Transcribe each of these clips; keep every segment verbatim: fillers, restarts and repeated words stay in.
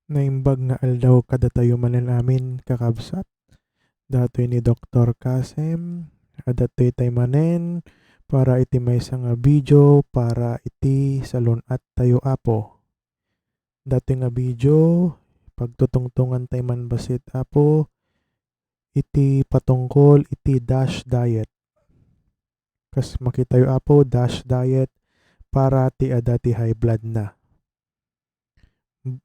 Naimbag nga aldaw kadatayo manen amin, kakabsat. Datoy ni Doktor Kasem, adatoy tay manen para iti maysa nga video para iti salun-at tayo, Apo. Datoy nga video, pagtutungtungan tay man bassit, Apo, iti patungkol iti DASH diet. Kas makitayo, Apo, DASH diet para ti adda ti high blood na.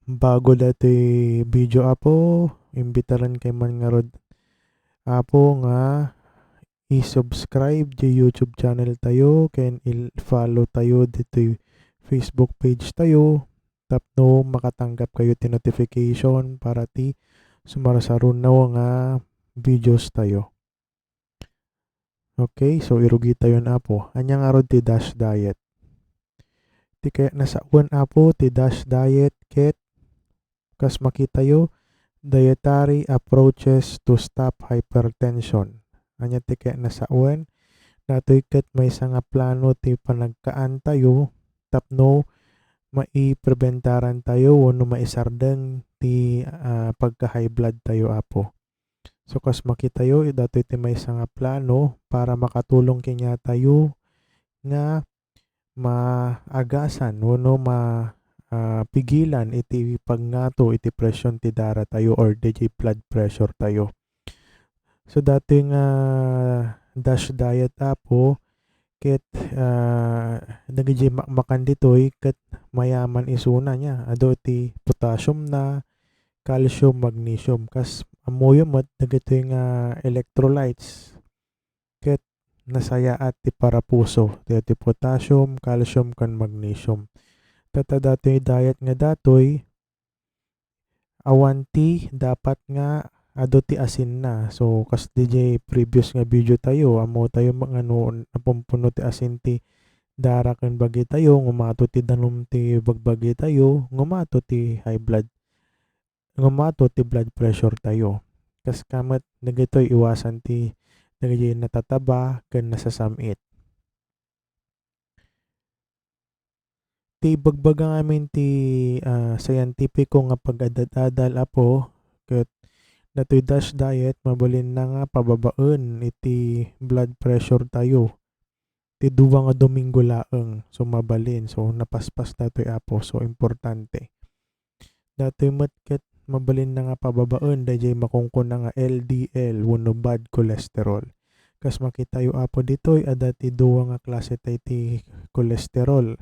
Bago datoy video, Apo, imbitaran kay man ngarud, Apo, nga i-subscribe ti YouTube channel tayo ken i-follow tayo ditoy Facebook page tayo tapno makatanggap kayo ti notification para ti sumarsaruno nga videos tayo. Okay, so irugi tayon, Apo. Ania ngarud ti DASH diet? Ti kayat nasawen, Apo, ti DASH diet ket kas makitayo, dietary approaches to stop hypertension. Ania ti kayat nasawen? Datoy ket maysa nga plano ti panagkaan tayo tapno maipreventaran tayo wenno maisardeng ti, ah, pagka-high blood tayo, Apo. So, kas makitayo, datoy ti maysa nga plano para makatulong kaniatayo nga maagasan wenno ma-, ah, pigilan iti pagngato iti presyon ti daratayo or daydiay blood pressure tayo. So, datoy nga DASH diet, Apo, ket, ah, dagiti makmakan ditoy ket mayaman isuna nia. Adu ti potassium na, calcium, magnesium. Kas ammoyo met dagitoy nga electrolytes ket nasayaat ti parapuso, ti, ti potassium, calcium, ken magnesium. Tatta datoy diet nga datoy, awan ti dapat nga adu ti asinna. So, kas diay previous nga video tayo, ammo tayo nga no napumpuno ti asin ti dara ken bagi tayo, ngumato ti danum ti bagbagi tayo, ngumato ti high blood, ngumato ti blood pressure tayo. Kas ka met, dagitoy iwasan ti dagiti natataba ken nasasam-it. Ti ibagbaga ngamin ti, ah, scientifico nga pag-adad-adal, Apo, ket datoy DASH diet, mabalinna nga pababaen iti blood pressure tayo. Ti dua nga Domingo laeng, so mabalin. So, napaspas datoy, Apo. So, importante. Datoy met ket mabalinna nga pababaen daydiay makunkuna nga L D L wenno bad cholesterol. Kas makitayo, Apo, ditoy, adda ti dua nga klase tay ti cholesterol.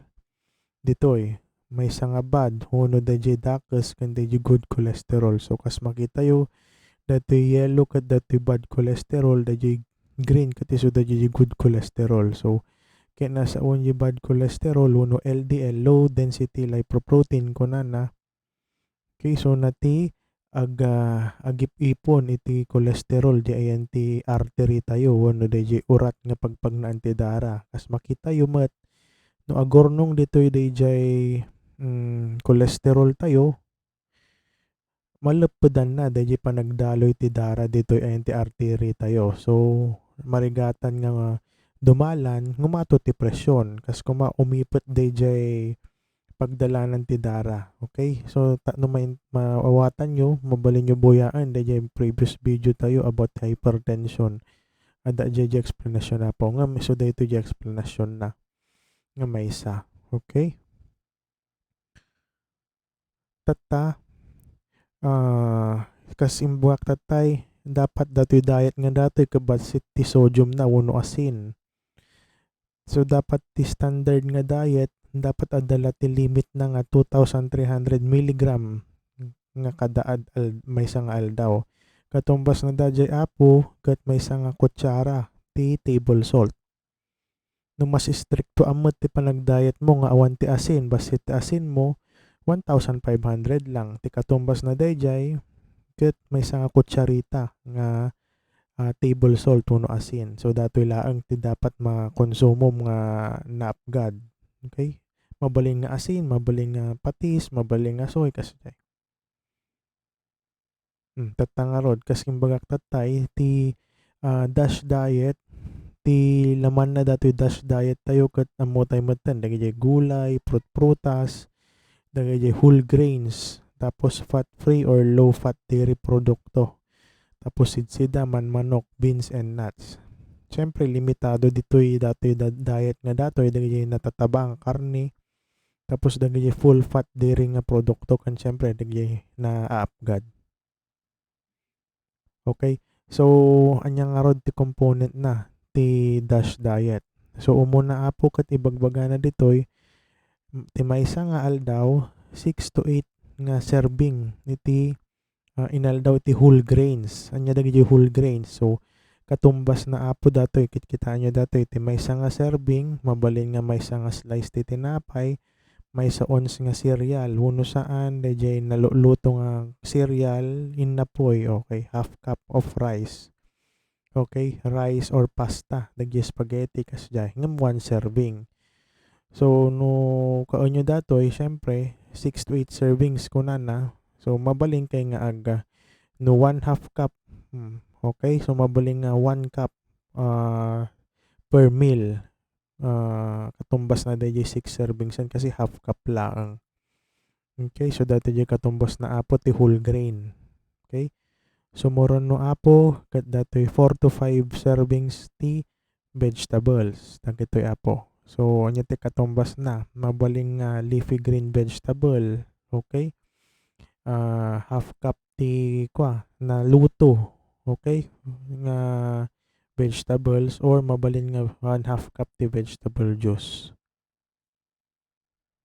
Ditoy, maysa nga bad wenno daydiay dakes ken daydiay good cholesterol. So, kas makitayo, datoy yellow ket datoy bad cholesterol, daydiay green ket isu daydiay good cholesterol. So, ket nasawen diay bad cholesterol wenno L D L, low density lipoprotein, kunana, Okay, so na ti ag-, ah, agip-ipon iti cholesterol, di ayan ti artery tayo, wenno daydiay urat nga pagpagnaan ti dara. Kas makitayo met, no agurnong ditoy daydiay, mm, cholesterol tayo, maleppedanna daydiay panagdaloy ti dara ditoy ayan ti artery tayo. So, marigatan nga dumalan, ngumato ti presyon. Kas kuma, umipet daydiay pagdalanan ti dara. Okay? So, ta-, no main-, maawatanyo, mabalinyo buyaen daydiay previous video tayo about hypertension. Adda daydiay explanation, Apo. Ngem isu daytoy diay explanation na nga maysa. Okay? Tatta, ah, kas imbagak tattay, dapat datoy diet nga datoy ket bassit ti sodium na wenno asin. So, dapat ti standard nga diet, dapat adda la ti limit na nga two thousand three hundred milligram nga kada ad-, al-, maysa nga aldaw. Katumbas na daydiay, Apo, ket maysa nga kutsara ti table salt. No mas istrikto a met ti panagdiet mo nga awan ti asin, bassit ti asin mo, one thousand five hundred lang. Ti katumbas na daydiay, ket maysa nga kutsarita nga ah, table salt wenno asin. So, datoy laeng ti dapat makonsumom nga naapgad. Okay? Mabalin nga asin, mabalin nga patis, mabalin nga soy, kasdiay. Hmm, tatta ngarud, kas imbagak tattay, ti, ah, DASH diet, ti lamanna datoy DASH diet tayo ket ammo tay metten, dagiti gulay, prut-prutas, dagiti whole grains, tapos fat-free or low-fat dairy produkto. Tapos sidsida, manmanok, beans, and nuts. Siyempre, limitado ditoy datoy da-, diet nga datoy, dagiti natataba nga karne, tapos dagiti full-fat dairy nga produkto, ken siyempre, dagiti naapgad. Okay? So, ania ngarud ti component na ti DASH diet? So, umuna, Apo, ket ibagbagana ditoy, m-, ti maysa nga aldaw, six to eight nga serving iti, ah, inaldaw iti whole grains. Ania dagiti whole grains? So, katumbasna, Apo, datoy, kitkitaenyo datoy, ti maysa nga serving, mabalin nga maysa nga slice ti tinapay, maysa ounce nga cereal, wenno saan, daydiay naluluto nga cereal, innapoy, okay, half cup of rice. Okay, rice or pasta, dagiti spaghetti, kasdiay. Ngem one serving. So, no kaenyo datoy, siyempre, six to eight servings kunana. So, mabalin kay nga aga. No one half cup, hmm, okay, so mabalin nga one cup, ah, per meal. Ah, katumbasna daydiay six servings yan kasi half cup laeng. Okay, so daytoy katumbasna, Apo, ti whole grain. Okay? Sumurono, Apo, ket daytoy four to five servings ti vegetables. Dagitoy, Apo. So, ania ti katumbasna? Mabalin nga leafy green vegetable. Okay? Ah, half cup ti, kua, naluto. Okay? Nga vegetables, or mabalin nga one half cup ti vegetable juice.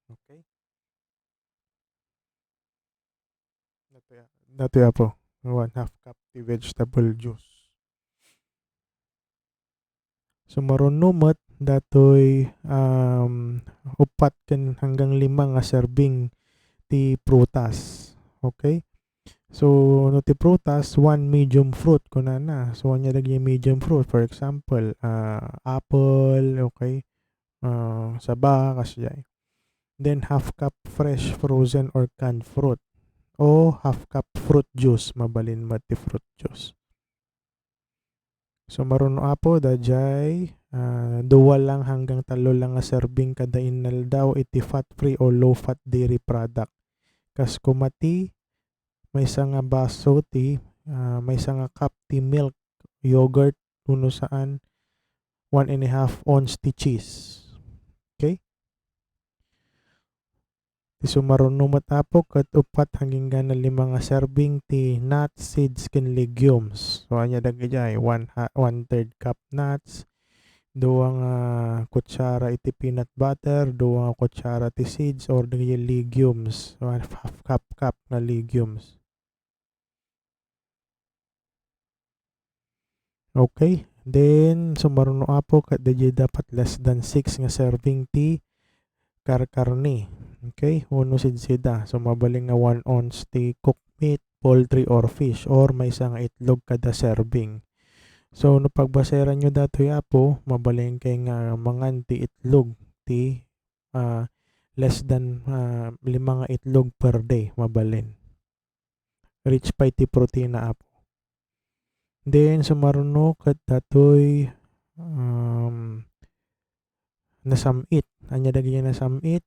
Okay? Datoy, datoy, Apo, one half cup ti vegetable juice. Sumurono met datoy, um, uppat ken hanggang lima nga serving ti prutas. Okay? So, no ti prutas, one medium fruit, kunana. So, ania dagiti medium fruit? For example, ah, apple, okay? Ah, saba, kasdiay. Then, half cup fresh, frozen, or canned fruit. O half cup fruit juice, mabalin met ti fruit juice. Sumurono, Apo, daydiay, ah, dua lang hanggang tallo lang nga serving kada inaldaw iti fat-free o low-fat dairy product. Kas koma ti maysa nga baso ti, ah, maysa nga cup ti milk, yogurt, wenno saan, one and a half ounce ti cheese. Okay? Ti sumurono met, Apo, ket uppat hanggang lima nga serving ti nuts, seeds, ken legumes. So, ania dagiti ay? One ha-, one-third cup nuts, dua nga kutsara iti peanut butter, dua nga kutsara ti seeds or dagiti legumes. One half cup, cup nga legumes. Okay. Then, sumurono, Apo, ket daydiay dapat less than six nga serving ti karkarne. Okay? Wenno sidsida. So, mabalin nga one ounce ti cooked meat, poultry, or fish, or maysa nga itlog kada serving. So, no pagbaseranyo datoy, Apo, mabalin kay nga mangan ti itlog, ti, ah, less than, ah, lima nga itlog per day, mabalin. Rich pay ti protina, Apo. Then, sumurono ket datoy, um, nasam-it. Ania dagiti nasam-it?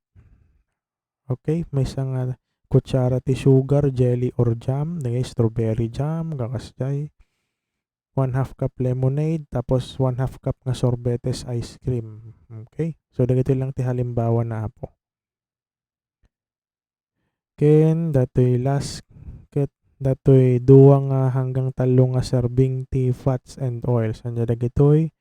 Okay, maysa nga kutsara ti sugar, jelly, or jam, dagiti strawberry jam, kakasdiay. One half cup lemonade, tapos one half cup nga sorbetes ice cream. Okay? So, dagitoy lang ti halimbawana, Apo. Ken datoy last, ket datoy dua nga hanggang tallo nga serving ti fats and oils. Ania dagitoy?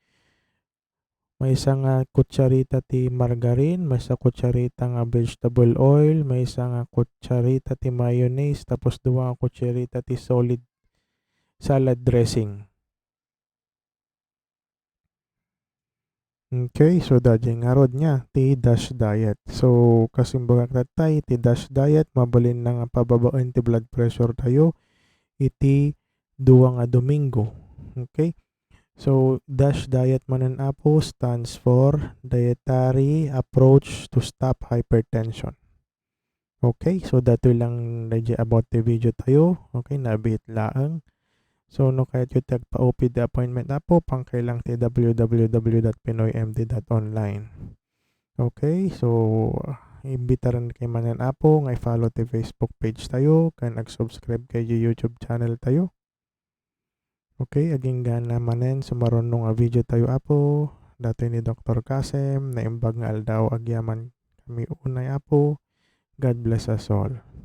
Maysa nga kutsarita ti margarine, maysa kutsarita nga vegetable oil, maysa nga kutsarita ti mayonnaise, tapos dua nga kutsarita ti solid salad dressing. Okay, so daydiay ngarud nga ti DASH diet. So, kas imbagak tattay, ti DASH diet, mabalin na nga pababaen ti blood pressure tayo iti dua nga Domingo. Okay? So, DASH diet manen, Apo, stands for Dietary Approach to Stop Hypertension. Okay, so daytoy lang daydiay about the video tayo. Okay, nabiit laeng. So, no kayatyo ti agpa-O P D appointment, Apo, pangkay lang ti W W W dot pinoy M D dot online. Okay, so, imbitaran kay manen, Apo, nga i-follow ti Facebook page tayo, ken ag-subscribe kay YouTube channel tayo. Okay, aginggana manen, sumaruno nga video tayo, Apo. Datoy ni Doktor Kasem, naimbag nga aldaw, agyaman kami unay, Apo. God bless us all.